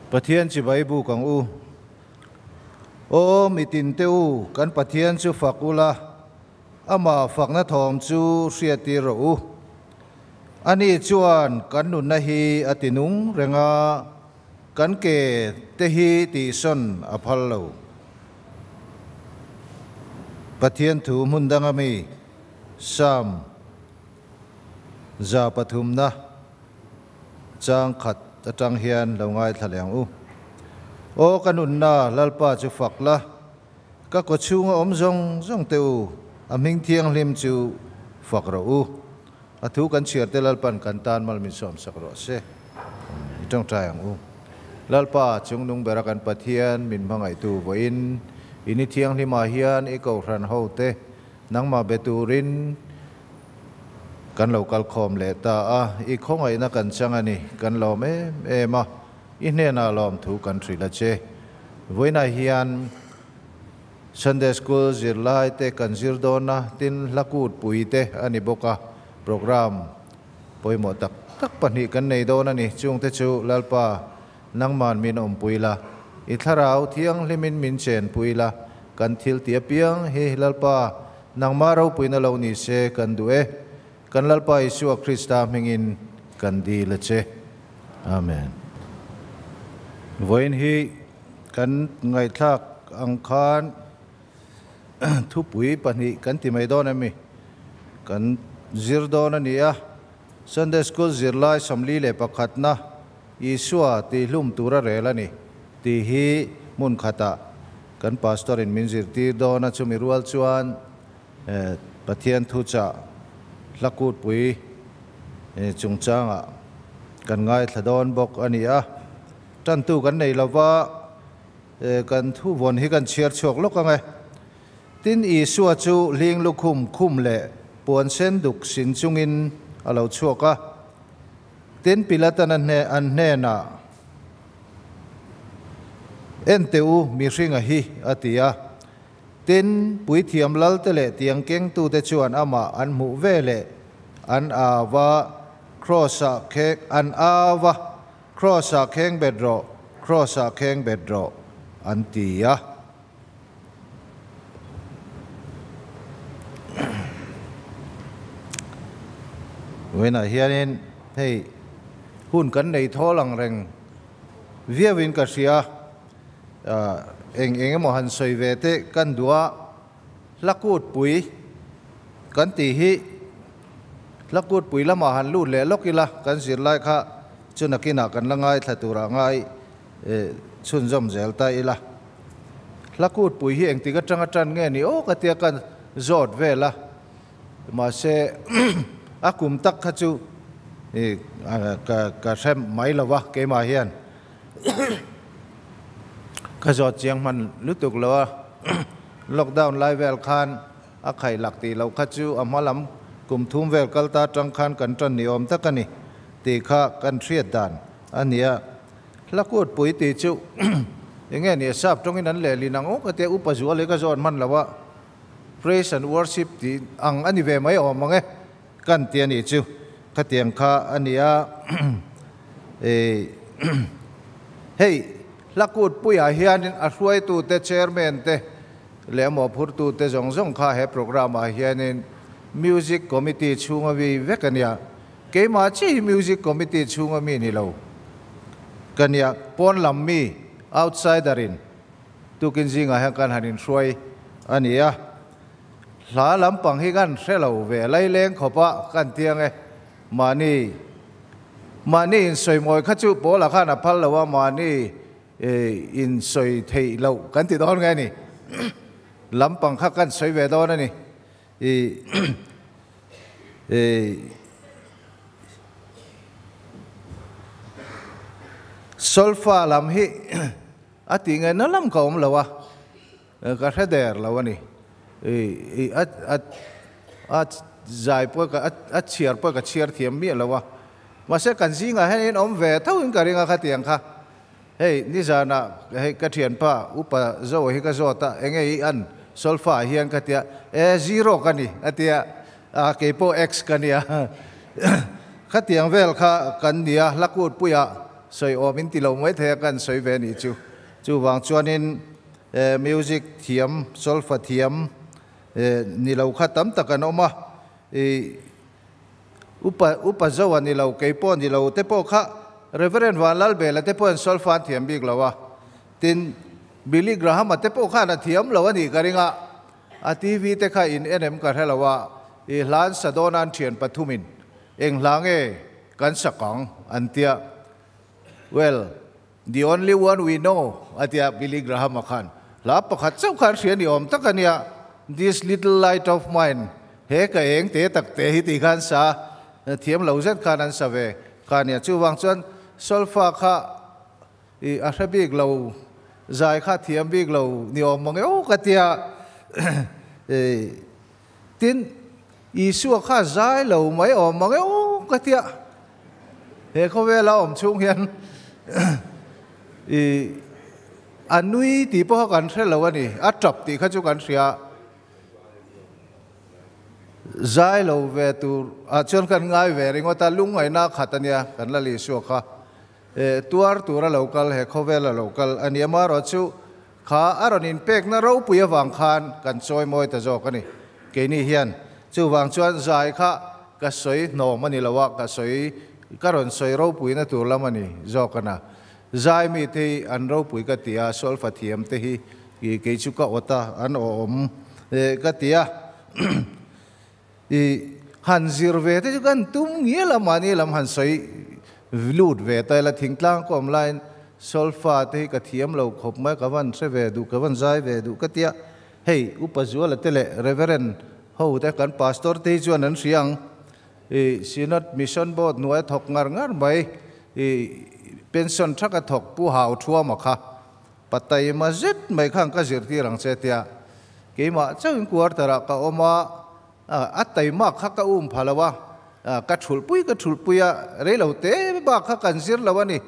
Pathian chibai buk ang u. Aw mitin te u, kan Pathian chu fak ula, amah fakna thawm chu hriattir rawh u. Ani chuan kan nunna hi a tinung reng a, kan ke te hi tihsawn a phal lo. Pathian thu hmun danga mi Psalm 103 chang khat atang hian lo ngaithla leh ang u. Aw ka nunna Lalpa chu fak la, ka kawchhunga awm zawng zawng te u, a hming thianghlim chu fak rawh u. A thu kan chhiar te Lalpan kan tan mal min sawm sak rawh se. I tawngtai ang u. Lalpa, chungnung bera kan Pathian min hmangaihtu vawiin i ni thianghlimah hian i kohhran ho te nangmah be turin kan lo kal khawm leh ta a, i khawngaihna kan chang a ni, kan lawm em em a, i hnenah lawmthu kan hrilh a che. Vawiinah hian Sunday School zirlai te kan zir dawn a, tin hla kut pui te a ni bawk a, program pawimawh tak tak pahnih kan nei dawn a ni. Chungte chu Lalpa nangman min awmpui la, i thlarau thianghlimin min chenpui la, kan thil ti apiang hi Lalpa nangmah ropuina lo ni se kan duh e. Kan Lalpa Isua Krista hmingin kan dil a che. Amen. Vawiin hi kan ngaihthlak ang khan thupui pahnih kan ti mai dawn em mi? Kan zir dawn a ni a. Sunday School zirlai 41na Isua tihhlum tura rel a ni tih hi hmun khatah kan pastor in min zirtir dawn a, chumi rual chuan Pathian thuchah hla kutpui chungchangah kan ngaithla dawn bawk a ni a. Tantu kan nei lova, kan thu vawn hi kan chhiar chhuak lawk ang e. Tin, Isua chu hling lukhum khum leh puan sen duk sin chungin a lo chhuak a. Tin, Pilatan an hnenah, En teh u, mihringa hi, a ti a. Tin, puithiam lalte leh tiang kengtute chuan amah an hmuh ve leh an au va, Kraws-ah kheng, an au va, Kraws-ah kheng bet rawh, Kraws-ah kheng bet rawh, an ti a. Vawiinah hianin hei hun kan nei thawl ang reng viauin ka hria. Eng eng emaw han sawi ve teh kan duh a, hla kutpui kan tih hi hla kutpui lamah han lut leh lawk ila kan zirlai kha chu nakinah kan la ngaithla turah ngai chhunzawm zel ta ila. Hla kutpui hi engtik atanga tan nge ni aw ka tia ka zawt vel a, mahse a kum tak kha chu ka hre mai lo va keimah hian. Ka zawt chiang hman lutuk lo a, lockdown lai vel khan a khaih lak tih loh kha chu a hma lam kum thum vel kal ta atang khan kan tan ni awm tak a ni tih kha kan hriat dan a ni a. Hla kut pui tih chu eng nge ni a sap tawngin an lehlin ang awk a tia upa zual hi ka zawt hman lo a, praise and worship tih ang a ni ve mai awm ang e kan ti a nih chu khatiang kha a ni a. Hei hla kut puiah hianin a hruaitute chairman te leh a mawhphurtute zawng zawng kha he program ah hianin music committee chhunga mi vek a nia. Keimah chiah hi music committee chhunga mi ni lo ka nia, pawn lam mi, outsider in tukin zingah hian kan han inhruai a ni a. Hla lampang hi kan hre lo ve laileng khawp a kan ti ang e. Mahni mahni insawimawi kha chu Paula khan a phal lo a, mahni insawi theih loh kan ti dawn nge ni? Lampang kha kan sawi ve dawn a ni. Solfa lam hi a tih ngaihna lam ka awm lo a. Ka hre der lo a ni. A zai pawh ka, a chhiar pawh ka chhiar thiam miah lo a. Mahse kan zingah hian in awm ve tho in ka ring a khatiang kha. Hei nizanah hei ka thianpa upa Zoa hi ka zawt a, enge i an solfa ah hian ka tia, e zero ka ni a tia, a keipawh X ka nia. Khatiang vel kha kan nia, hla kutpuiah. sawi awm in ti lo mai thei a kan sawi ve anih chu. Chuvang chuanin music thiam, solfa thiam ni lo kha tam tak an awm a, upa upa zo a ni lo, kei pawh ni lo te pawh kha Reverend Vanlalbela te pawhin solfa an thiam bik lo a, tin Billy Graham-a te pawh khan a thiam lo a nih ka ring a, a TV te kha in en em ka hre lo a, i hlan sa dawn an thian pathumin eng hla nge kan sak ang an tia, well, The only one we know a tia Billy Graham-a khan hla pakhat chauh khan hria ni awm tak a nia, This little light of mine, he ka eng te tak te hi tih khan sa thiam lo zet khan an sa ve kha a nia. Chuvang chuan solfa kha i a hre bik lo, zai kha thiam bik lo ni awm mang eo ka tia. Tin, Isua kha zai lo mai awm mang eo ka tia. He khawvela awm chhung hian i a nui tih pawh kha kan hre lo a ni, a tap tih kha chu kan hria. Zai lo ve tur ah chuan kan ngai ve ringawt a, lungngaihna khat a nia kan la Isua kha. Tuar tura lo kal, he khawvela lo kal a ni. Amaherawhchu Kha a rawn inpekna ropui avang khan kan chawi mawi ta zawk a ni. Keini hian chuvang chuan zai kha ka sawi hnawm a ni lo a, ka sawi, ka rawn sawi ropuina tur lam a ni zawk a na. Zai mite hi an ropui ka ti a, solfa thiam te hi kei chu ka awt a, an awhawm ka ti a. I han zir ve te chu kan tum ngial a, mahni lam han sawi lut ve ta ila thingtlang ka awm laiin solfa te hi ka thiam lo khawp mai, ka van hre ve duh, ka van zai ve duh ka tia, hei Upa Zuala te leh Reverend ho te kan Pastor te hi chuan an hria ang, i Synod Mission Board hnuaia thawk ngar ngar mai, i pension thaka thawk Pu Hau Thuama kha Pataima zet mai khan ka zirtir ang che tia keimah chauhin quarter ah ka awm a, a taima kha ka um pha lo a, ka thulhpui ka thulhpui a, reilo te bak kha kan zir lo a ni,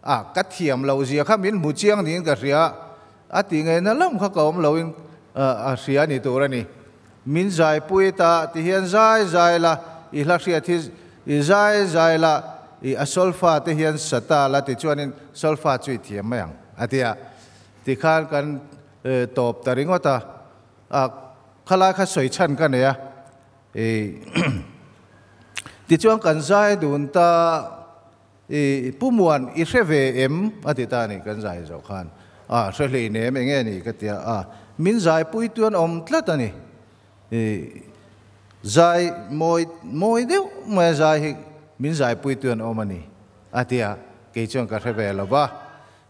a ka thiam loh zia kha min hmu chiang niin ka hria, a tih ngaihna lam kha ka awm loin a hria a ni tur a ni. Min zaipui ta ti hian zai zai la, i hla hriat hi i zai zai la, i a solfa te hian sa ta la tichuanin solfa chu i thiam mai ang a ti a. Tikhan kan tawp ta ringawt a, a khalai kha sawi chhan ka nei a, tichuan kan zai dun ta I Pu Muan, i hre ve em? a ti ta a ni, kan zai zawh khan. A, hre hlei nem, eng nge ni? ka ti a, a, min zaipui tuan awm tlat a ni. I zai mawi mawi deuh mai a zai hi min zaipui tuan awm a ni, a ti a, kei chuan ka hre ve lo va.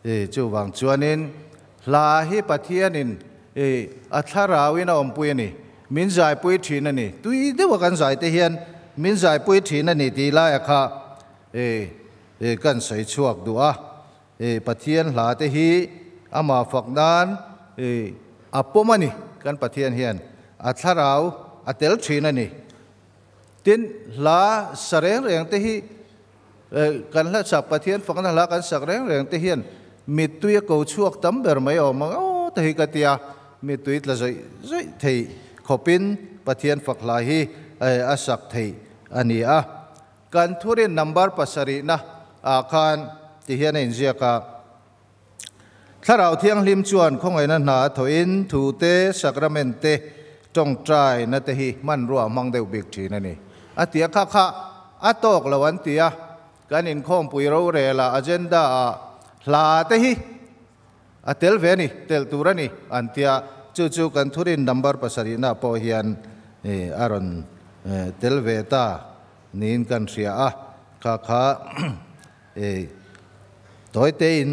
I chuvang chuanin hla hi Pathianin i a thlarauin a awmpui a ni, min zaipui thin a ni, tui deuha kan zai te hian min zaipui thin a ni tih laia kha i kan sawi chhuak duh a. I Pathian hla te hi amah fak nan i a pawm a ni, kan Pathian hian a thlarau a tel thin a ni. Tin, hla sa reng reng te hi Kan hla sak Pathian fakna hla kan sak reng reng te hian mittui a ko chhuak tam ber mai awm ang aw te hi ka tia, mittui tla zawih zawih thei khawpin Pathian fak hla hi a sak theih a ni a. Kan thurin number pasarihna ah khan ti hian a inziak a, Thlarau Thianghlim chuan khawngaihna hna a thawhin thu te, sacrament te, tawngtaina te hi hmanrua a hmang deuh bik thin a ni. A ti a, kha kha a tawk lo an ti a, kan inkhawmpui rorela agenda ah hla te hi a tel ve a ni, telh tur a ni an ti a, chu chu kan thurin number pasarihna pawh hian a rawn tel ve ta niin kan hria a, kha kha Tawi tein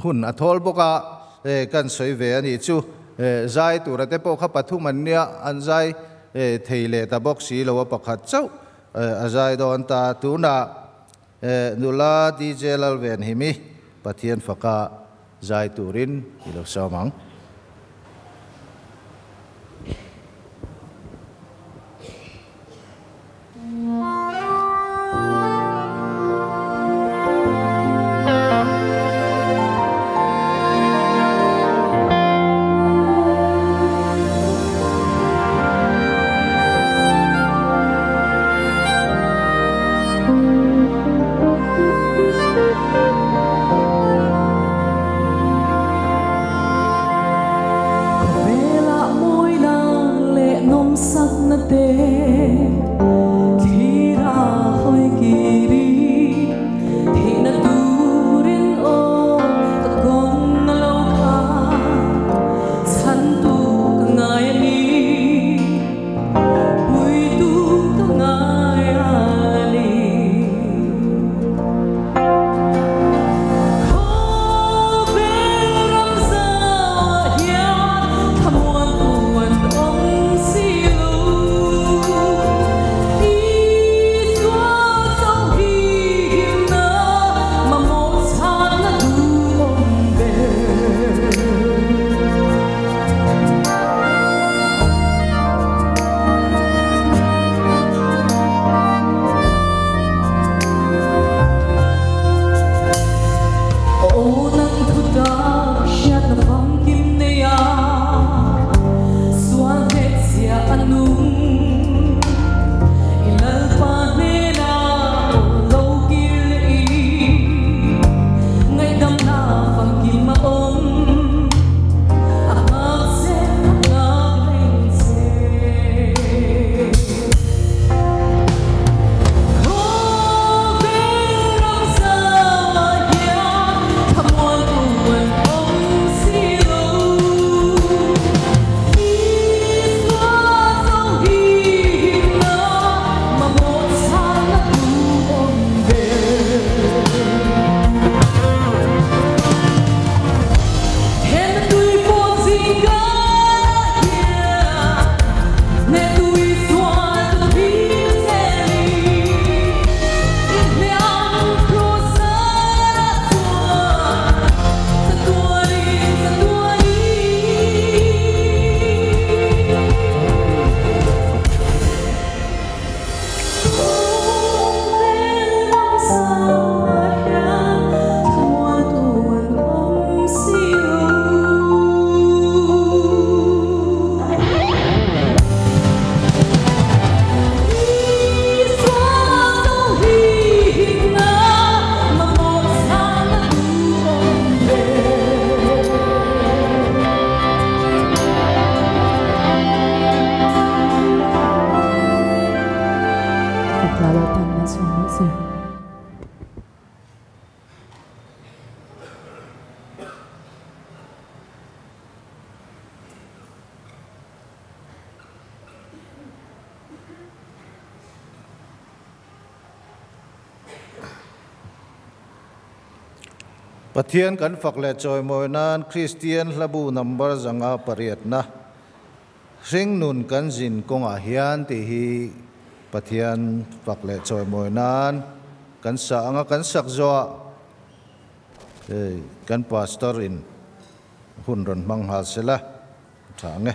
hun a thawl bawk a, kan sawi ve a nih chu. Zai tura te pawh kha pathum an nia, an zai thei leh ta bawk si lo a, pakhat chauh a zai dawn ta. Tunah nula DJ Lalvenhimi Pathian faka zai turin i lo sawm ang. Pathian kan fak leh chawimawi nan Kristian hlabu number 508 na hringnun kan zin kawngah hian tih hi Pathian fak leh chawimawi nan kan sa anga kan sak zawhah kan Pastor in hun rawn hmang nghal sela tha ang e.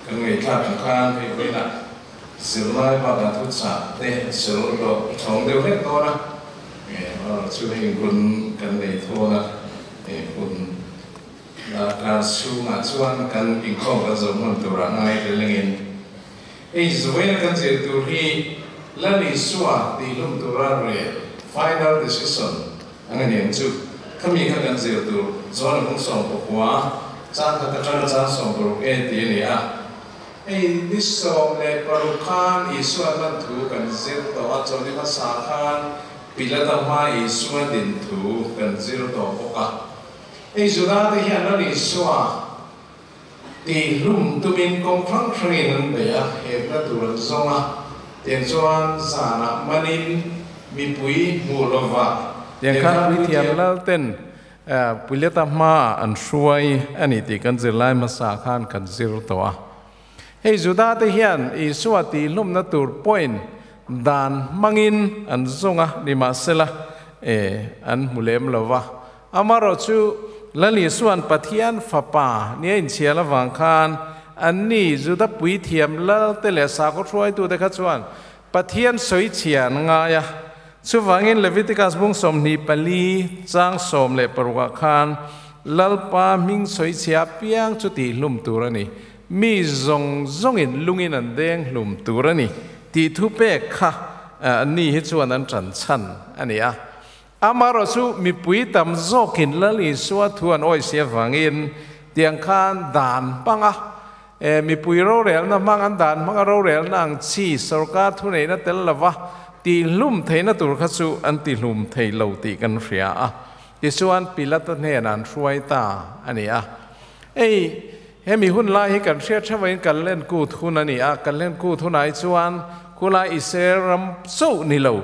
Kan ngaihthlak ang khan hei vawiinah zirlai bakah thuchah te zir loh thawng deuh hlek dawn a, chu heng hun kan nei thawn a, hun kar chhungah chuan kan inkhawm kan zo hman turah ngai tel engin hei vawiina kan zir tur hi Lal Isua tihlum tura rel, final decision, ang a ni ang chu. Khami kha kan zir tur zawn a hmung 14, chang khat atanga chang 60 e tih a ni a. Hei ni 16 khan Isua hman thu kan zir tawh a, chawlhni hmasa khan Pilata hma Isua din thu kan zir tawh bawk a. Hei Juda te hian Lal Isua tihlum tumin kawng hrang hrangin an bei a, hepna tur an zawng a, tiang chuan zanah manin mipui hmuh lovah. Tiang khan Puithiam Lal ten Pilata hmaah an hruai a ni tih kan zirlai hmasa khan kan zir tawh a. Hei Juda te hian Isua tihlumna tur point dan hmangin an zawng a, nimahsela an hmu lem lo va. Amaherawhchu Lal Isua'n Pathian Fapa nia inchhial avang khan anni Juda puithiam Lal te leh sakhaw hruaitute kha chuan Pathian sawichhia an ngai a, Chuwangin Leviticus bung 24 chang 16 khan lalpa ming soi chia piang chu ti hlum turani mi zong zongin lungin an deng hlum turani ti thu pe kha ni hi chuan an tran chan ani a amaro chu mi pui tam zokin lali suwa thuan oi sia wangin tiang khan dan panga mi pui ro rel na mang an dan mang ro rel nang chi sarkar thu nei na tel lawa ti lum theina tur kha chu an ti lum thei lo ti kan hria a ti chuan Pilata hnen an hruai ta ani a ei hemi hun lai hi kan hriat thawain kan len ku thun ani a kan len ku thunai chuan kula Israel ram chu ni lo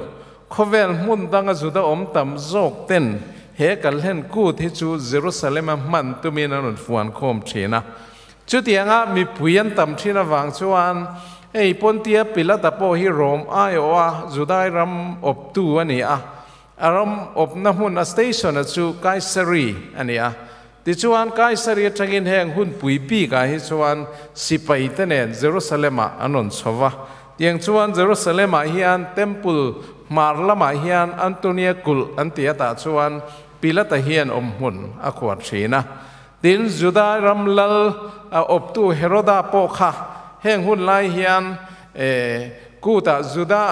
khovel hmun danga juda om tam zawk ten he kan len ku thi chu Jerusalem a man tumin an fuan khom thina chutianga mi puian tam thina wang chuan ei Pontia Pilata po hi Rome ai oa Judai ram op tu ani a aram op na hun a station a chu Kaisari ani a ti chuan Kaisari atangin heng hun pui pi ka hi chuan sipai te nen Jerusalem a anon chowa tiang chuan Jerusalem a hian temple mar lama hian Antonia kul antia ta chuan Pilata hian om hun a khuat thina tin Juda ram lal op tu Heroda po kha heng hun lai hian kuta Juda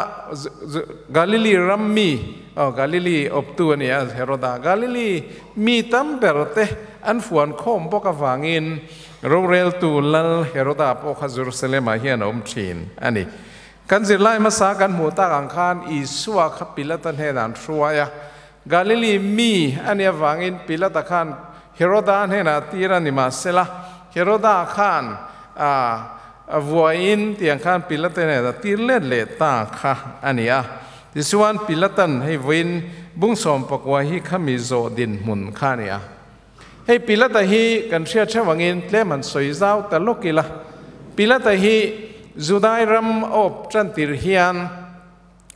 Galili ram mi Galili op tu ani a Heroda Galili mi tam berte an fuan khom boka wangin rorel tu lal Heroda po kha Jerusalem a hian om thin ani kan zirlai ma sa kan mu ta ang khan Isua kha Pilata hnen an hruaia Galili mi ani awangin Pilata khan Heroda hnen tira ni ma sela Heroda khan a vuain tiang khan Pilata hnen tir let le ta kha ani a ti chuan Pilatan hei voin bung 14 hi khami zo din mun kha ni a hei Pilata hi kan hria thawangin tleman soi zau ta lokila Pilata hi Judai ram op tran tir hian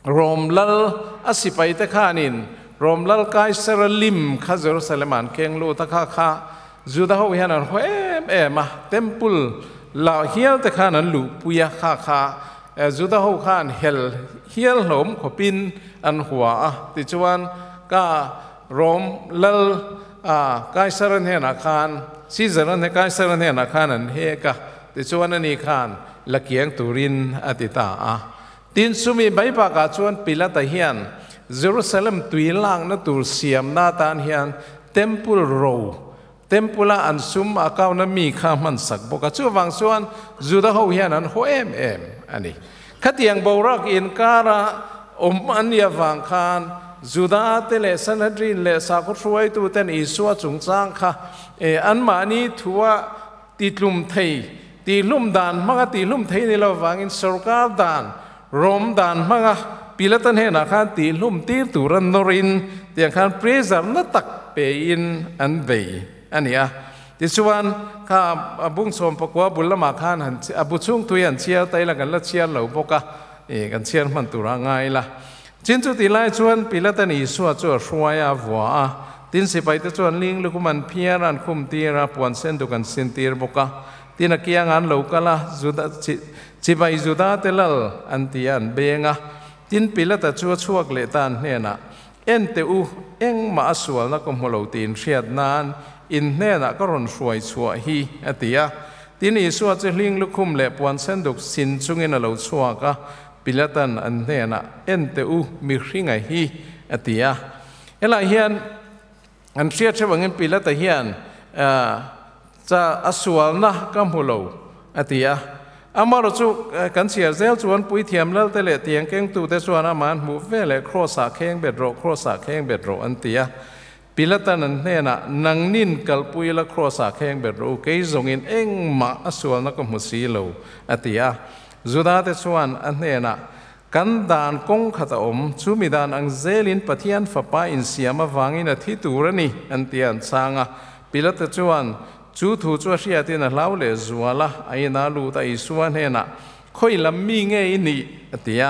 Rom lal asipai te khanin Rom lal Kaisar lim kha Jerusalem an keng lu ta kha kha Juda ho hian an ho em em a temple la hial te khan an lu puya kha kha Juda ho khan hel hial hlom khopin an huwa a ti chuan ka Rom lal a Kaisar an hena khan Caesar an he Kaisar an hena khan an he ka ti chuan ani khan lakiang turin atita a tin sumi bai pa ka chuan Pilata hian Jerusalem tuilang na tur siam na tan hian temple ro temple an sum akaw na mi kha man sak boka chu wang chuan Juda ho hian an ho em em ani khatiang borak in kara om ania wang khan Juda te le Sanhedrin le sa ko hruai tu ten Isua chungchang kha an mani thua ti tlum thei ti lum dan manga ti lum thei ni lo wangin sarkar dan Rom dan manga Pilatan hena khan ti lum tir turan norin tiang khan pressure na tak pe in an bei ania ti chuan kha bung 14 bulama khan han abu chung tui an chiar tai la kan la chiar lo boka e kan chiar man tura ngai la chin chu ti lai chuan Pilatan Isua chu hruaia vua a tin sipai te chuan ling lukuman phiar an khum tira puan sen du kan sin tir boka tina kiang an lokala Juda chibai Juda telal an tian benga tin Pilata chu chuak le tan hnena en te u eng ma asual na kom holo tin hriat nan in hnena ka ron hruai chua hi atia tin Isua chu hling lukhum le puan sen duk sin chungin a lo chuaka Pilatan an hnena en te u mi hringa hi atia ela hian an hriat thewangin Pilata hian cha asual na kam hulo atia amaro chu kan chiar zel chuan pui thiam lal te le tiang keng tu te chuan aman mu vele cross a kheng bedro cross a kheng bedro an tia Pilatan an hnena nangnin kalpui la cross a kheng bedro ke zongin eng ma asual na kom husi lo atia Juda te chuan an hnena kan dan kong khata om chumi dan ang zelin Pathian fapa in siama wangin a thi turani an tian changa Pilata chuan chu thu chu hria tin a hlau le zuala aina lu ta Isua hnena khoi lam mi nge ni atia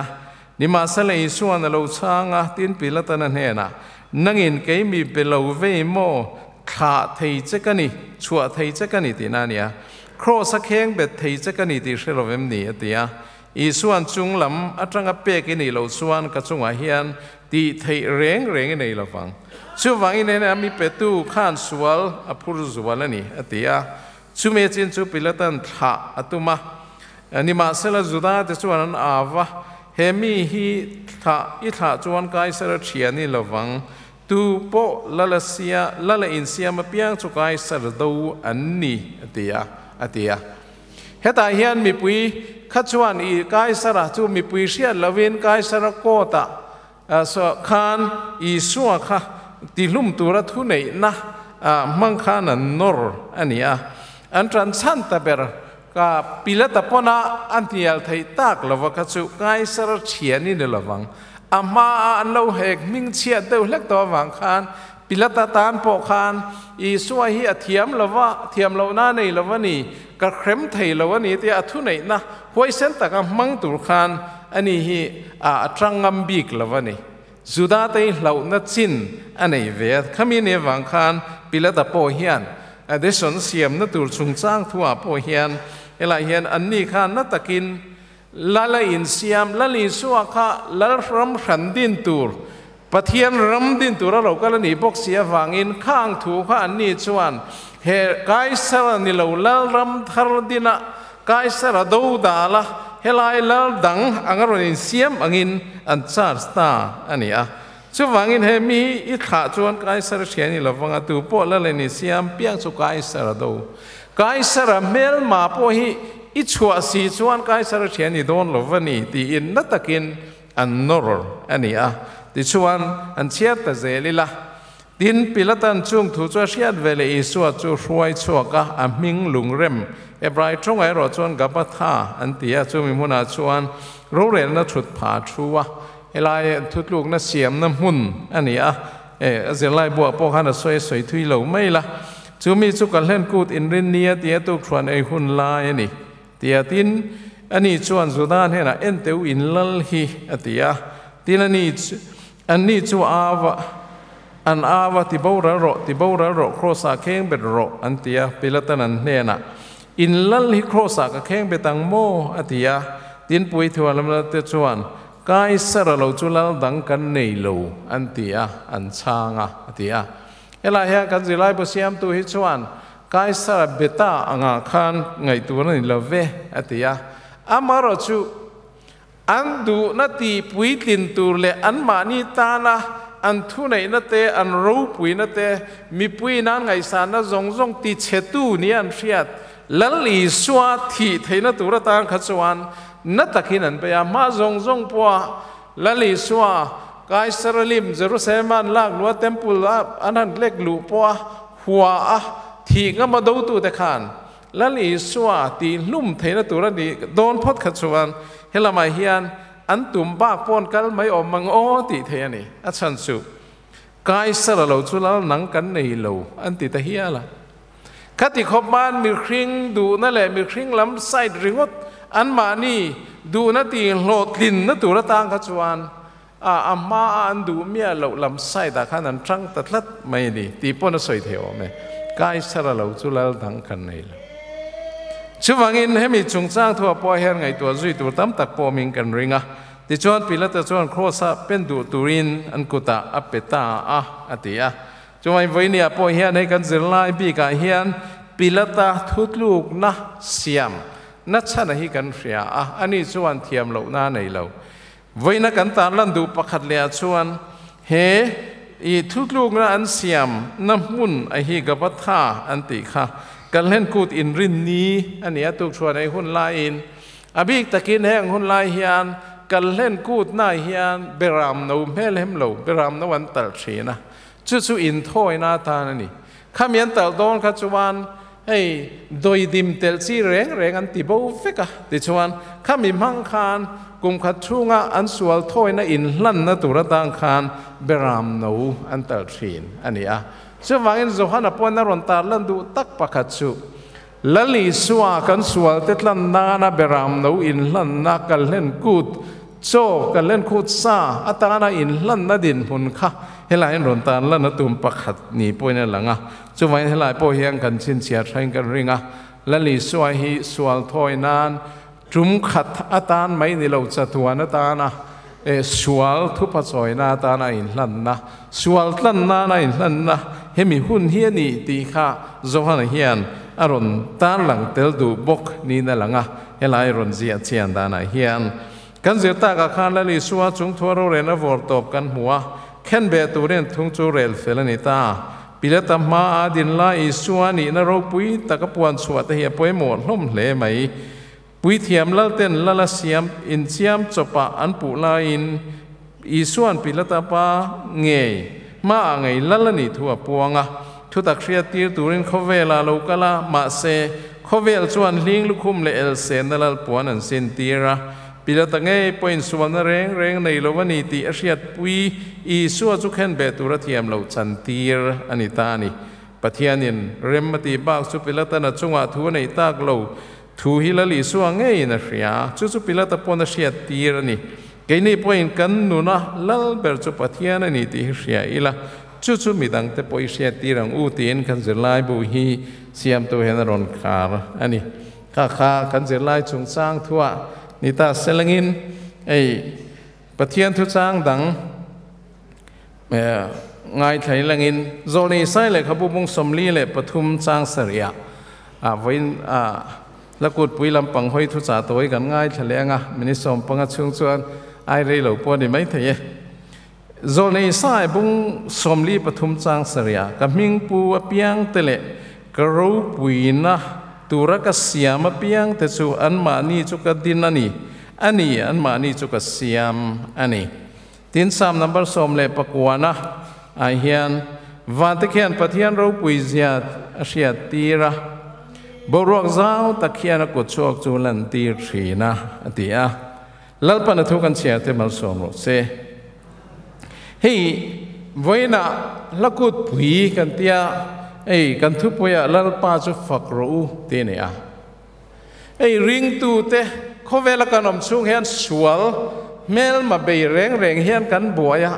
nima sale Isua na lo changa tin Pilata na hnena nangin ke mi belo ve mo kha thei che kani chua thei che kani tinania cross a kheng bet thei che kani ti hrelovem ni atia Isuan chung lam atanga pek ini lo chuan ka chunga hian Ti thei reng reng nei lovang. Chuwangin ena mi petu khan sual a phur zual ani atia. Chume chin chu Pilatan tha atuma. Ani ma sela Juda te chuan an awa hemi hi tha i tha chuan kai sar thiani lovang. Tu po lala sia lala in siam piang chu kai sar do an ni atia atia. Heta hian mi pui kha chuan i kai sara chu mi pui hriat lovin kai sara ko ta so khan i suwa kha ti lum tura thu nei na mang khan an nor ania an tran chan ta ber ka Pilata pona an tial thei tak lova kha chu kai sar thiani ne lawang ama an lo hek ming chia deuh hlek to wang khan Pilata tan po khan i suwa hi a thiam lova thiam lo na nei lova ni ka khrem thei lova ni te a thu nei na huai sen taka mang tur khan ani hi a trangam bik lova ni Juda te hlau na chin anei ve khami ne wang khan Pilata po hian a de son siam na tur chung chang thua po hian ela hian anni khan na takin lala in siam lali suwa kha lal ram hran din tur Pathian ram din tur ro kala ni bok sia wangin khang thu kha anni chuan he Kaisar ni lo lal ram thar dina Kaisar do dala helai lal dang angaron in siam angin an char sta ani a chu wangin he mi i kha chuan Kaisar thiani lawanga tu po la le ni siam piang chu Kaisar do Kaisar mel ma po hi i chua si chuan Kaisar thiani don lovani ti in na takin an nor ani a ti chuan an chiat ta zelila tin Pilatan chung thu chu hriat vele Isua chu hruai chuaka a hming lungrem Hebrai thong ai ro chuan Gabatha an tia chu mi hmuna chuan rorel na thut pha thuwa helai thutluk na siam na hmun ani a e zelai bua po khana soi soi thui lo mai la chu mi chu kan hlen kut in rin nia tia tu thwan ei hun lai ani tia tin ani chuan Judan hena en teu in lal hi atia tin ani chu awa an awa ti boral ro krosa kheng bet ro antia Pilatan an hnena in lal hi krosa ka kheng betang mo atia tin pui thualam la te chuan Kaisar lo chu lal dang kan nei lo antia an changa atia ela he kan zilai bo siam tu hi chuan Kaisar beta anga khan ngai tu ni love atia amaro chu an du na ti pui tin tur le an ma ni ta na an thu nei na te an ro pui na te mi pui nan ngai san na zong zong ti chetu ni an hriat lal i suwa thi theina tura tang kha chuan na takin an pe ma zong zong po lal i suwa Kaisar lim Jerusalem an lak lua temple an han lek lu po huwa a thi nga ma do tu te khan lal i suwa ti lum theina tura ni don phot kha chuan helama hian an tum bak pon kal mai om mang o ti the ani a chan chu Kaisar lo chu lal nang kan nei lo an ti ta hiala khati khop man mi khring du na le mi khring lam side ringot an ma ni du na ti hlo tlin na tura tang kha chuan a amma an du mia lo lam side da khan an tang ta tlat mai ni ti pon a soi theo me Kaisar lo chu lal dang kan nei lo chuwangin hemi chungchang thua po hian ngai tua zui tur tam tak po ming kan ringa ti chuan Pilata chuan krosa pen du turin an kuta a peta a atia chuwai voinia po hian hei kan zirlai bi ka hian Pilata thutluk na siam na chana hi kan hria a ani chuan thiam lo na nei lo voina kan tan lan du pakhat le chuan he i thutluk na an siam na hmun a hi Gabatha an ti kha kan hlen kut in rin ni ani atuk chuan ei hun lai in abik takin heng hun lai hian kan hlen kut na hian beram no mel hem lo beram no an tal thina chu chu in thoi na ta ani khamian tal don kha chuan hei doi dim tel chi reng reng an ti bo veka ti chuan khami mang khan kum khat chunga an sual thoi na in hlan na tura tang khan beram no an tal thin ani a chu wangin Johana pon na ron tar lan du tak pakhat chu lali suwa kan sual te tlan na na beram no in hlan na kal hlen kut cho kal hlen kut sa atana in hlan na din hun kha helai ron tan lan na tum pakhat ni poina langa chu wangin helai po hiang kan chin chia thain kan ringa lali suwa hi sual thoi nan tum khat atan mai ni lo chatuan atana Sual thu pa chawi na atana inhlanna, sual tlan nana inhlanna hemi hun hi a ni tih kha Johana hian a rawn tarlang tel duh bawk niin a lang a, helai rawn ziah chian danah hian kan zir takah khan Lal Isua chung thua rorelna vawr tawp kan hmu a, khenbeh turin thung chu rel fel a ni ta. Pilata hmaa din lai Isua nihna ropui taka puan chhuah te hi a pawimawh hlawm hle mai. Puithiam lalten lala siam inchiam chawpah an puh laiin Isua'n Pilata pa ngei hmaah ngei lal a nih thu a puang a. Thutak hriattir turin khawvelah a lo kal a, mahse, khawvel chuan hling lukhum leh elsenna lal puan an sintir a. Pilata ngei pawhin sualna reng reng nei lo a ni tih a hriatpui Isua chu khenbeh tura thiam loh chantir a ni ta a ni. Pathianin rem a tih bak chu Pilatan a chungah thu a neih tak lo. Thu hi Lal Isua ngeiin a hria, chu chu Pilata pawn a hriat tir a ni. Keini pawhin kan nuna lal ber chu Pathian a ni tih hi hria ila, chu chu midangte pawh i hriat tir ang u tiin kan zirlai bu hi siamtu hian a rawn khar a ni. Kha kha kan zirlai chungchang thuah ni ta selangin ei Pathian thuchang dang Ngaithla ilangin Zawlni Isai lehkhabu bung 43 chang sarih ah vawiin Lakutpui lampang hawi thuchah tawi kan ngaithla leh anga minute 15 chhung chuan ai rei lo pawh a ni maithei e. Zawlni Isai bung 43 chang sarih ah ka hmingpu apiang te leh ka ropuina tura ka siam apiang te chu anmahni chu ka din a ni, a ni anmahni chu ka siam a ni. Tin, Psalm number 19 ah hian vante khian Pathian ropui zia a hriat tir a, boruak zau tak hian a kut chhuak chu lan tir thin a, a ti a. Lalpan a thu kan chhiar te malsawm rawh se. Hei vawiinah hla kut pui kan tia, hei kan thupuiah Lalpa chu fak rawh u tih a ni a. Hei ringtute khawvela kan awm chhung hian sual hmelma bei reng reng hian kan buai a,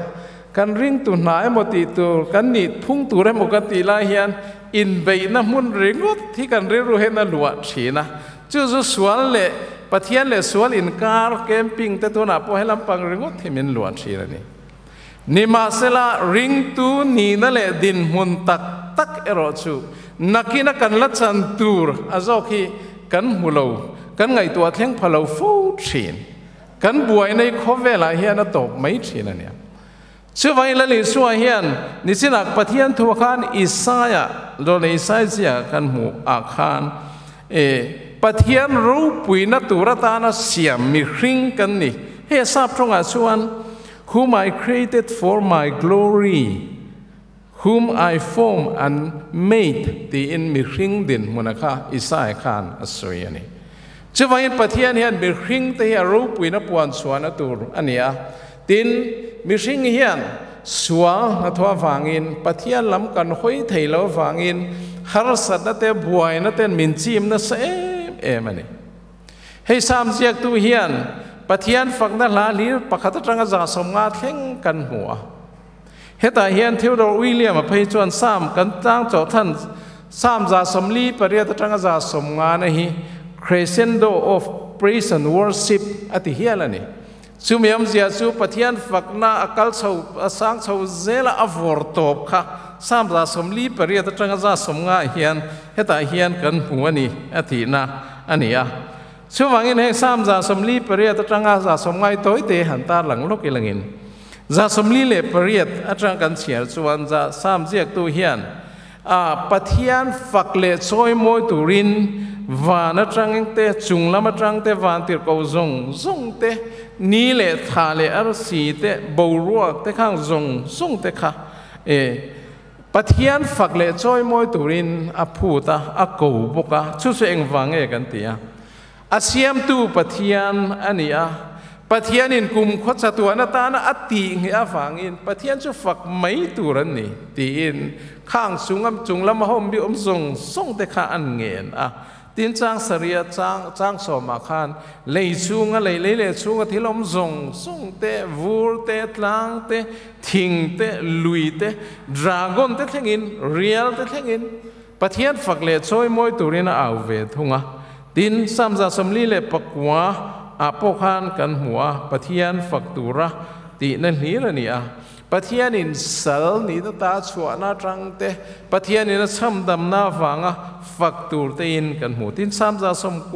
kan ringtu hna emaw tih tur, kan nih phung tur emaw kan tih lai hian inbeihna hmun ringawt hi kan rilru hian a luah thin a. Chu chu sual leh Pathian leh sual inkar camping te tunah pawh helam pang ringawt hi min luah thin a ni. Nimahsela, ringtu nihna leh dinhmun tak tak erawh chu nakina kan la chan tur a zawk hi kan hmu lo, kan ngaihtuah thleng pha lo fo thin. Kan buaina hi khawvelah hian a tawp mai thin a nia. Chuvangin Lal Isua hian nichinah Pathian thu khan Isaia, Lawlei Isai zia kan hmuh ah khan e Pathian ropuina tur atana siam mihring kan ni. Hei a sap tawngah chuan Whom I created for my glory, whom I formed and made tiin mihring dinhmuna kha Isaiah khan a sawi a ni. Chuvangin Pathian hian mihringte hi a ropuina puan chhuahna tur a ni a. Tin, mihring hian sual hnathawh avangin Pathian lam kan hawi thei lo avangin harsatna te buaina ten min chim nasa em em a ni. Hei Psalm ziaktu hian Pathian fakna hla hlir pakhat atanga 150 thleng kan hmu a. Hetah hian Theodore William-a phei chuan Psalm kan tlang chawhthan Psalm 48 atanga 150 na hi Crescendo of Praise and Worship a ti hial a ni. Chumi awmzia chu Pathian fakna a kal chho a sang chho zela a vawr tawp kha Psalm 48 atanga 150 ah hian hetah hian kan hmu a ni a tihna a ni a. Chuvangin heng Psalm 48 atanga 150 tawi te han tarlang lawk ilangin 48 atang kan chhiar chuan Psalm ziaktu hian A Pathian fak leh chawi mawi turin van atang te, chung lam atang te, van tirhko zawng zawng te, ni leh thla leh arsi te, boruak te khang zawng zawng te kha e Pathian fak leh chawi mawi turin a phut a, a ko bawk a. Chu chu engvang nge kan ti a? A siamtu Pathian a ni a, Pathianin kum khawcha tuan atana a tih ngheh avangin Pathian chu fak mai tur an ni tiin khang chung chung lama hawm bi awm zawng zawng te kha an ngen a. Tin chang sarih chang chang sawmah khan lei chhunga lei lei leh chhunga thil awm zawng zawng te, vur te, tlang te, thing te, lui te, dragon te thlengin, rial te thlengin Pathian fak leh chawi mawi turin a au ve thung a. Tin, Psalm 49 ah pawh khan kan hmu a, Pathian fak tura tihna hlir a ni a. Pathianin sal nihna ta chhuahna atang te, Pathianin a chhamdamna avanga fak tur tein kan hmu. Tin, Psalm 90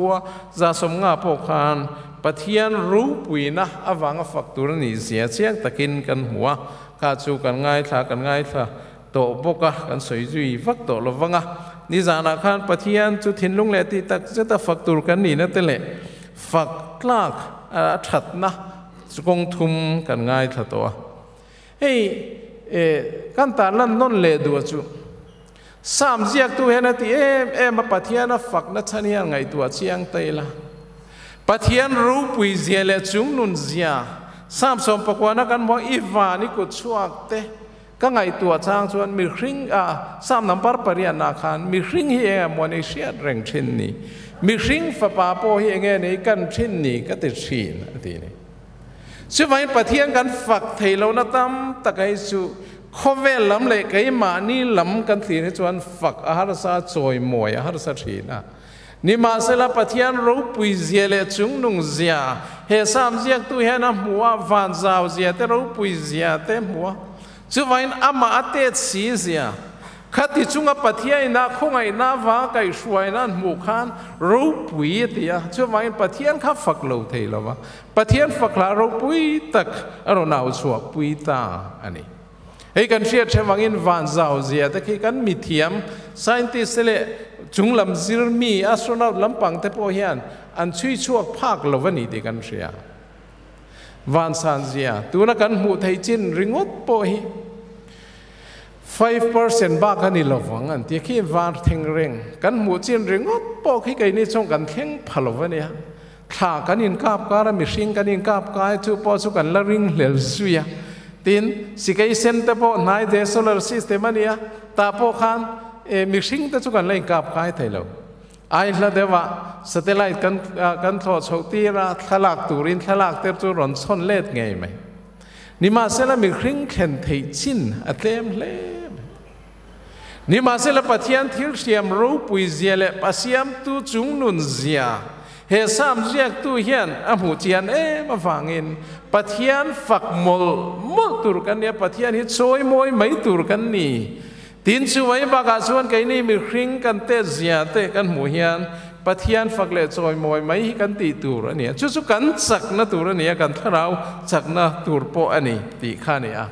150 pawh khan Pathian ropuina avanga fak tur a nih zia chiang takin kan hmu a, kha chu kan ngaithla kan ngaithla tawh bawk a, kan sawi zui vak tawh lo vang a. Nizanah khan Pathian chu thinlung leh tih tak zeta fak tur kan nihna te leh fak tlak a thatna chu kawng thum kan ngaithla tawh a. Hei kan tan lan nawn leh duh chu Sam ziaktu hian a ti em em a, Pathian a fakna chhan hian ngaihtuah chiang ta ila. Pathian ropui zia leh chungnun zia Sam 19 kan hmuh i van i kut chhuak te ka ngaihtuah chang chuan mihring a Sam number 8 ah khan mihring hi enge maw nei hriat reng thin ni, mihring fapa pawh hi enge nei kan thin ni ka ti thin a ti ni. Chuvain Pathian kan fak thei lo na tam tak ai chu khawvel lam leh keimahni lam kan thlir hi chuan fak a harsa chawi mawi a harsa thin a. Nimahsela Pathian ropui zia leh chungnung zia he Sam ziaktu hian a hmu a, van zau zia te ropui zia te hmu a, chuvain amah a tet si zia khati chunga Pathian ina khawngaihna wa kaihhruaina an hmuh khan ropui a ti a, chuvain Pathian kha fak lo thei lova, Pathian fak hla ropui tak a rawn au chhuah pui ta a ni. Hei kan hriat hrewangin van zau zia te khi kan mithiam scientist te leh chunglam zir mi astronaut lampang te pawh hian an chhui chhuak phak lo a ni tih kan hria. Van san zia tuna kan hmuh thei chin ringawt pawh hi 5% bak a ni lovang an ti khi van thleng reng kan hmuh chin ringawt pawh khi keini chuan kan thleng pha lo a nia. Thla kan inkap kar a, mihring kan inkap kai chu pawh chu kan la ring hlel zui a. Tin, sikei sen te pawh hnai de solar system a nia, tah pawh khan mihring te chu kan la inkap kai thei lo. Ai hla deuhah satellite kan kan thlawh chhoh tir a, thlalak turin thlalak te chu rawn chhawn let ngei mai. Nimahsela mihring thlen theih chin a tlem hle mai. Nimahsela Pathian thil hriam ropui zia leh Pasiamtu chungnun zia he Sam ziaktu hian a hmuh chian em avangin Pathian fak mawlh mawlh tur kan ni a, Pathian hi chawi mawi mai tur kan ni. Tin chu mai bakah chuan keini mihring kan tet zia te kan hmuh hian Pathian fak leh chawi mawi mai hi kan tih tur a ni a, chu chu kan chakna tur a ni a, kan thlarau chakna tur pawh a ni tih kha a ni a.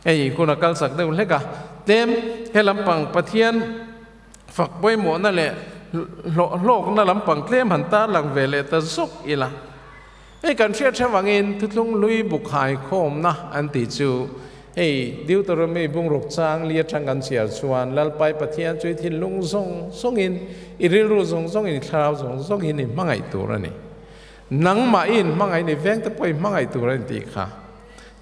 Hei hun a kal chak deuh hlek a, tlem he lampang Pathian fak pawimawhna leh hlawkna lampang tlem han tarlang ve leh ta zawk ila. Hei kan hriat hreuh angin thuthlung hlui bukhai khawmna an tih chu hei Deuteronomy bungruk chang li atang kan chhiar chuan Lalpai Pathian chu i thinlung zawng zawngin, i rilru zawng zawngin, i thlarau zawng zawngin i hmangaih tur a ni. Nangmah i inhmangaih ni veng te pawh i hmangaih tur a ni tih kha.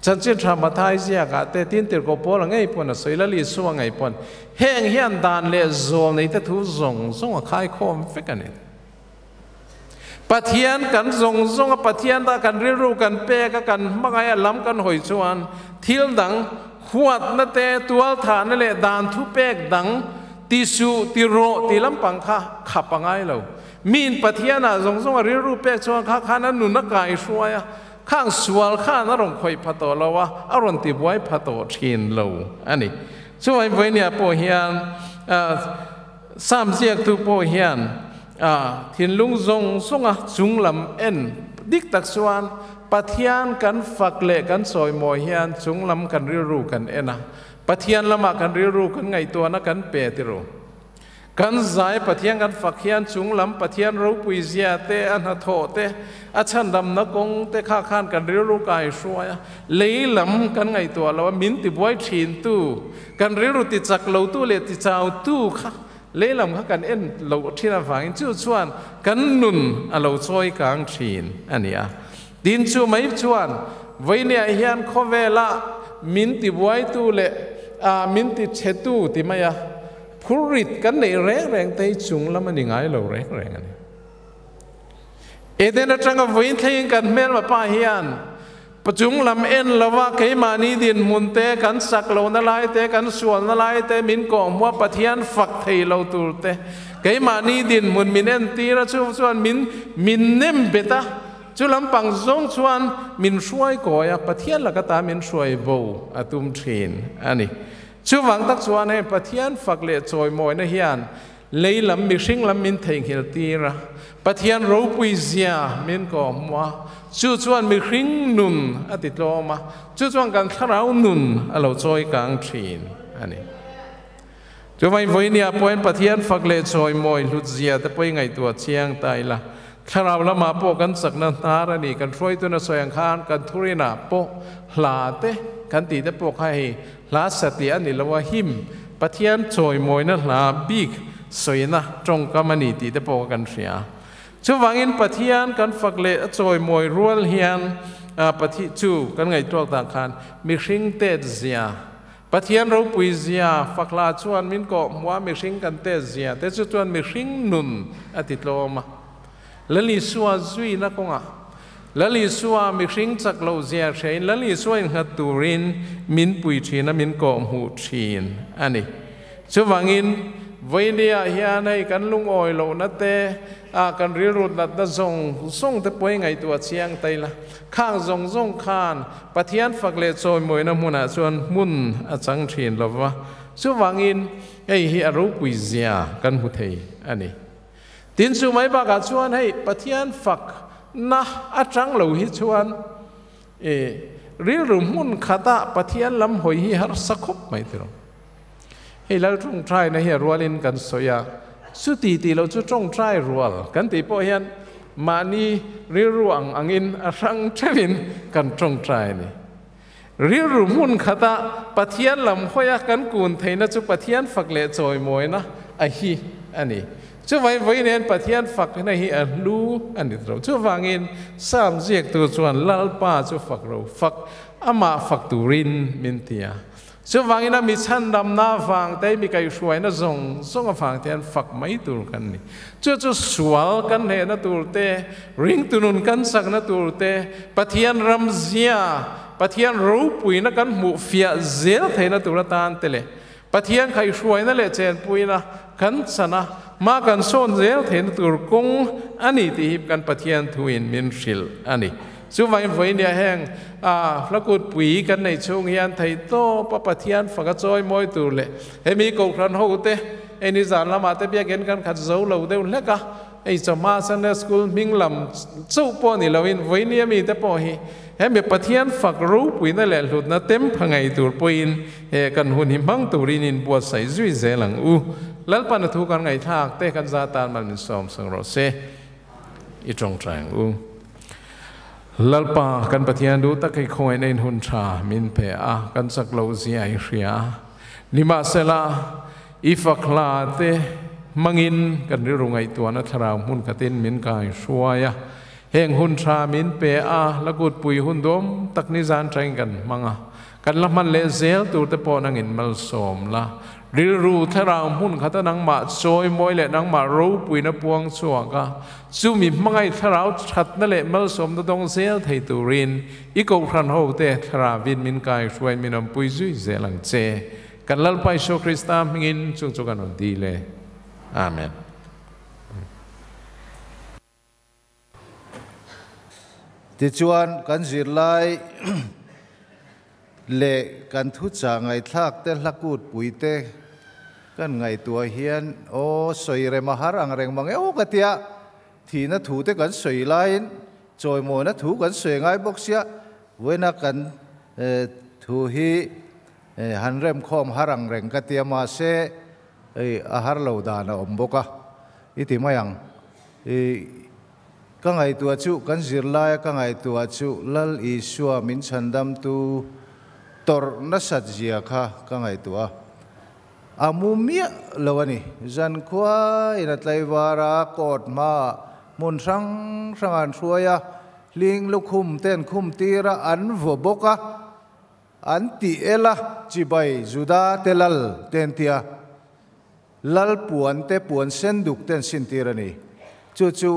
Chanchin tha Mathai ziakah te tin tirhkoh Paula ngei pawn a sawi, Lal Isua ngei pawn heng hian dan leh zawl nei te thu zawng zawng a khaikhawm vek a ni. Pathian kan zawng zawng a, Pathian dah kan rilru kan pek a, kan hmangaih a lam kan hawi chuan thil dang huatna te, tualthahna leh dan thu pek dang ti suh, ti rawh ti lampang kha khap a ngai lo. Miin Pathianah zawng zawng a rilru pek chuan kha khan a nun a kaihruai a, khang sual khan a rawn khawih pha tawh lo a, a rawn ti buai pha tawh thin lo a ni. Chuvangin vawinia pawh hian Sam ziaktu pawh hian thinlung zawng zawnga chunglam en dik tak chuan Pathian kan fak leh kan chawi mawi hian chunglam kan rilru kan en a, Pathian lamah kan rilru kan ngaihtuahna kan pe ti ru. Kan zai Pathian kan fak hian chunglam Pathian ropui zia te, a hnathawh te, a chhandamna kawng te kha khan kan rilru kai hruai a, lei lam kan ngaihtuah lo a, min ti buai thin tu, kan rilru ti chak lo tu leh ti chau tu kha lei lam kha kan en lo thin avangin chu chuan kan nun a lo chawi kang thin a ni a. Tin chu mai chuan vawinia hian khawvela min ti buai tu leh min ti chhe tu ti mai a, phurrit kan nei reng reng te hi chung lam a ni ngai lo reng reng a ni. Eden atanga vawiin thlengin kan hmelma pa hian pachung lam en lova keimahni dinhmun te, kan sak lohna lai te, kan sualna lai te, min kawhhmuh a Pathian fak thei lo tur te, keimahni dinhmun min en tir a, chu chuan min min nem bet a, Chu lampang zawng chuan min hruai kawi a, Pathian laka ta min hruai bo a tum thin a ni. Chuvang tak chuan hei Pathian fak leh chawimawina hian lei lam mihring lam min theihnghilh tir a, Pathian ropui zia min kawhhmuh a, chu chuan mihring nun a ti tlawm a, chu chuan kan thlarau nun a lo chawi kang thin a ni. Chuvangin vawinia pawhin Pathian fak leh chawimawi hlut zia te pawhin ngaihtuah chiang ta ila, thlarau lamah pawh kan chakna hnar a ni, kan hruaituna sawi ang khan kan thurinah pawh hla te kan tih te pawh kha hei hla satliah a ni lo a, him Pathian chawimawina hla bik sawina tawngkam a ni tih te pawh kha kan hria. Chuvangin Pathian kan fak leh a chawimawi rual hian Pathi chu kan ngaihtuak dan khan mihring tet zia, Pathian ropui zia fak hla chuan min kawh hmuh a, mihring kan tet zia te chu chuan mihring nun a ti tlawm a. Lal Isua zuina kawngah Lal Isua mihring chak loh zia hrein Lal Isua innghat turin min pui thin a, min kawhhmuh thin a ni. Chuvangin, vawinia hian hei kan lungawi lohna te, a kan rilru natna zawng zawng te pawh i ngaihtuah chiang ta ila, khang zawng zawng khan Pathian fak leh chawimawina hmunah chuan hmun a chang thin lova. Chuvangin, hei hi a ropui zia kan hmu thei a ni. Tin chu mai bakah chuan hei Pathian fak na atang lo hi chuan e rilru hmun khata Pathian lam hawi hi harsa khawp mai tiro. Hei lal tawngtai na hi a rualin kan sawi a, chuti tih lo chu tawngtai rual kan tih pawh hian mahni rilru ang angin a hrang theuhin kan tawngtai a ni. Rilru hmun khata Pathian lam hawia kan kun theihna chu Pathian fak leh chawimawina a hi a ni. Chuvai vawi nen Pathian fakna hi a hlu a ni tawh. Chuvangin Psalm ziaktu chuan Lalpa chu fak ro fak, amah fak turin min ti a. Chuvangin a mi chhandamna avang te, mi kaihhruaina zawng zawng avang te hian fak mai tur kan ni. Chu chu sual kan hnehna tur te, ringtu nun kan chakna tur te, Pathian ramzia, Pathian ropuina kan hmuh fiah zel theihna tur atan te leh Pathian kaihhruaina leh chenpuina kan chana hma kan sawn zel theihna tur kawng a ni tih hi kan Pathian thuin min hrilh a ni. Chuvangin vawinia heng a hlakut pui kan nei chhung hian theihtawp a Pathian fak a chawi mawi tur leh hemi Kohhran ho te hei ni zan lamah te biakinn kan khat zo lo deuh hlek a, hei chawhma Sunday School hming lam chauh pawh ni loin vawinia mi te pawh hi hemi Pathian fak ropuina leh hlutna tem pha ngei tur pawhin he kan hun hi hmang turin in buatsaih zui zel ang u. Lalpan a thu kan ngaihthlak te kan za tan mal min sawm sang rawh se. I tawngtai ang u. Lalpa kan Pathian duh tak hi khawngaihna in hun tha min pe a, kan chak loh zia i hria a. Nimahsela, i fak hla te hmangin kan rilru ngaihtuahna thlarau hmun khatin min kai hruai a. Heng hun tha min pe a, la kutpui hun dawm tak ni zan tangin kan hmang a. Kan la hman leh zel tur te pawh nangin malsawm la. Rilru thlarau hmun khata nangmah chawi mawi leh nangmah ropuina puang chhuak a, chumi hmangaih thlarau thatna leh malsawmna dawng zel thei turin i Kohhran ho te thlaravin min kai hruai min awmpui zui zel ang che. Kan Lalpa Isua Krista hmingin chung chu kan rawn dil e. Amen. Tichuan, kan zirlai leh kan thuchah ngaihthlak te hlakut pui te kan ngaihtuah hian aw sawi rem a har ang reng mang e aw ka tia, thihna thu te kan sawi laiin chawimawina thu kan sawi ngai bawk sia, vawiina kan thu hi han remkhawm har ang reng ka tia mahse a har lo dan a awm bawk a, i ti mai ang. I ka ngaihtuah chu, kan zirlaia ka ngaihtuah chu Lal Isua min chhandamtu tawrh nasat zia kha ka ngaihtuah a. A mu miah lo a ni. Zankhuain a tlaivar a, court hmaah hmun hrang hrang an hruai a, hling lukhum te an khum tir a, an vaw bawk a, an tih el a, chibai Juda te lal te an ti a. Lal puan te puan sen duk te an sintir a ni. Chu chu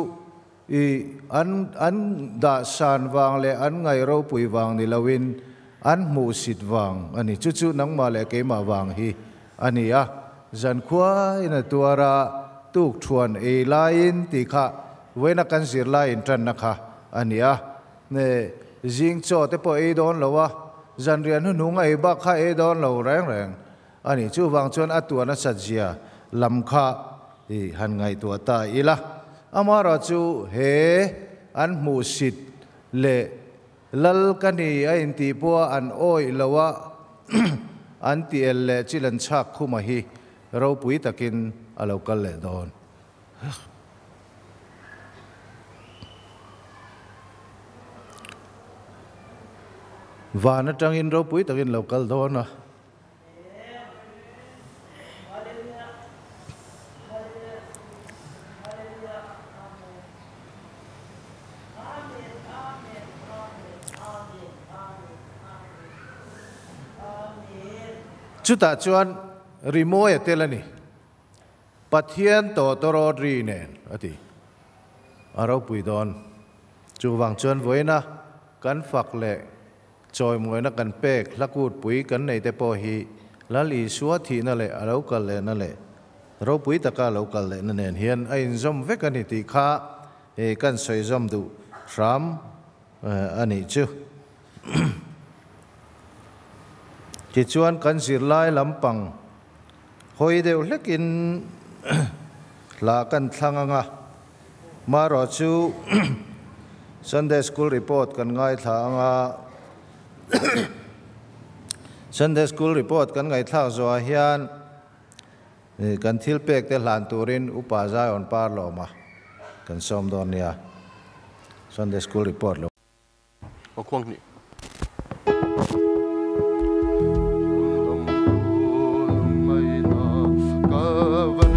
i an an dah san vang leh an ngaih ropui vang ni loin an hmuhsit vang a ni. Chu chu nangmah leh keimah vang hi a ni a. Zankhuain a tuar a, tuk thuan ei laiin tih kha vawiina kan zirlai intanna kha ania ne jing cho te po ei don lowa zan rian hu nung ei ba kha ei don lo reng reng ani chu wang chuan atua na sajia lamkha i han ngai tua ta ila amara chu he an mu sit le lal kani a in ti pua an oi lowa an ti el le chilan chak khuma hi ro pui takin alo kal le don vana tangin ro pui takin local don a chuta chuan rimoya telani pathian to toro ri nen ati aro pui don chuwang chuan voina kan fak le choi moina kan pek hlakut pui kan nei te po hi lali suwa thi na le alo kal le na le ro pui taka lo kal le na nen hian a in zom vek ani ti kha e kan soi zom du ram ani chu chi chuan kan zir lai lampang hoi deuh hlekin la kan thlanga ma ro chu Sunday school report kan ngai thlanga Sunday school report kan ngai thlak zo hian kan thil pek te hlan turin upa zai on par loma kan som don nia Sunday school report lo o kwang ni Oh,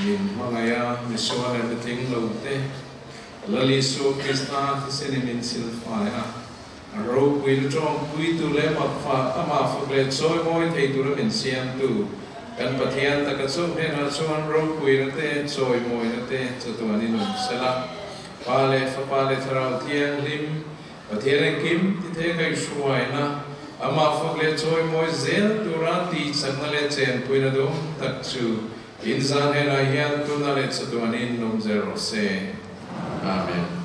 Min hmangaih a, misual leh mitling lo te, Lal Isua Krista thisen in min silfai a, a ropui na tawngpuitu leh makfa amah fak leh chawimawi thei tura min siamtu kan Pathian taka chauh hnenah chuan ropuina te, chawimawina te chatuanin awm sela. Pa leh Fapa leh Thlarau Thianghlim, Pathian engkim ti thei kaihhruaina, amah fak leh chawimawi zel tura tihchakna leh chenpuina dawm tak chu in zan hnenah hian tuna leh chatuanin awm zel rawh se. Amen.